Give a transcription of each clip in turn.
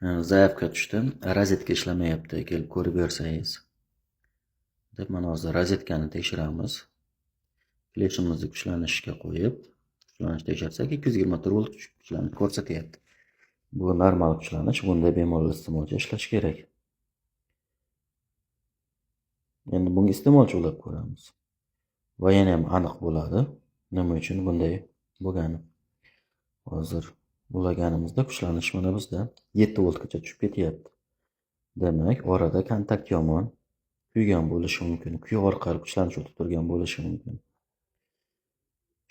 Заявка tushdi. Rozetka ishlamayapti, kelib ko'rib bersangiz deb. Mana hozir rozetkani tekshiramiz. Fleshimizni kuchlanishga qo'yib, kuchlanish tekshirsak, 224 volt kuchlanish ko'rsatyapti. Bu normal kuchlanish, bunda bemalol iste'molchi ishlash kerak. Endi bunga iste'molchi ulab ko'ramiz. Va yana ham aniq bo'ladi, nima uchun bunday bo'lgani. Hozir ulaganimizda kuchlanish mana bizda 7 voltgacha tushib ketyapti. Demak, orada kontakt yomon kuygan bo'lishi mumkin, kuy orqali kuchlanish o'tib turgan bo'lishi mumkin.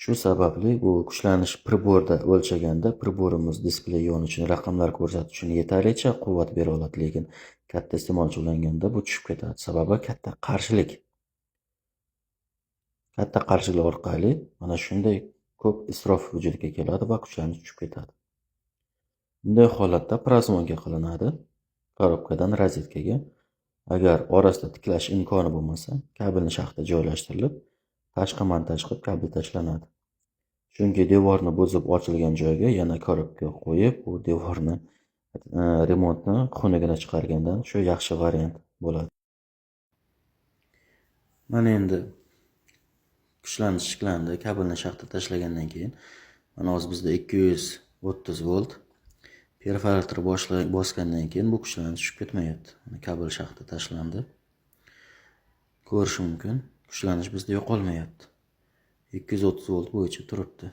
Shu sababli bu kuchlanish priborda o'lchaganda priborimiz displey yonishini, raqamlar ko'rsatish uchun yetarlicha quvvat bera oladi, lekin katta iste'molchi ulanganda bu tushib ketadi. Sababi katta qarshilik. Katta qarshilik orqali mana shunday ko'p isrof vujudga keladi va kuchlanish tushib ketadi. Bunday holatda прозвонка qilinadi korobkadan rozetkaga. Agar orasida tiklash imkoni bo'lmasa, kabelni shaxta joylashtirilib, tashqi montaj qilib kabel tashlanadi. Chunki devorni buzib ochilgan joyga yana korobka qo'yib, u devorni remontni xunugini chiqargandan shu yaxshi variant bo'ladi. Mana endi kuchlanish tiklandi, kabelni shaxta tashlagandan keyin mana hozir bizda 230 volt. Perforator bosgandan keyin bu kuchlanish tushib ketmayapti. Mana kabel shaxta tashlandi. Ko'rish mumkin, kuchlanish bizda yo'qolmayapti. 230 volt bo'yicha turibdi.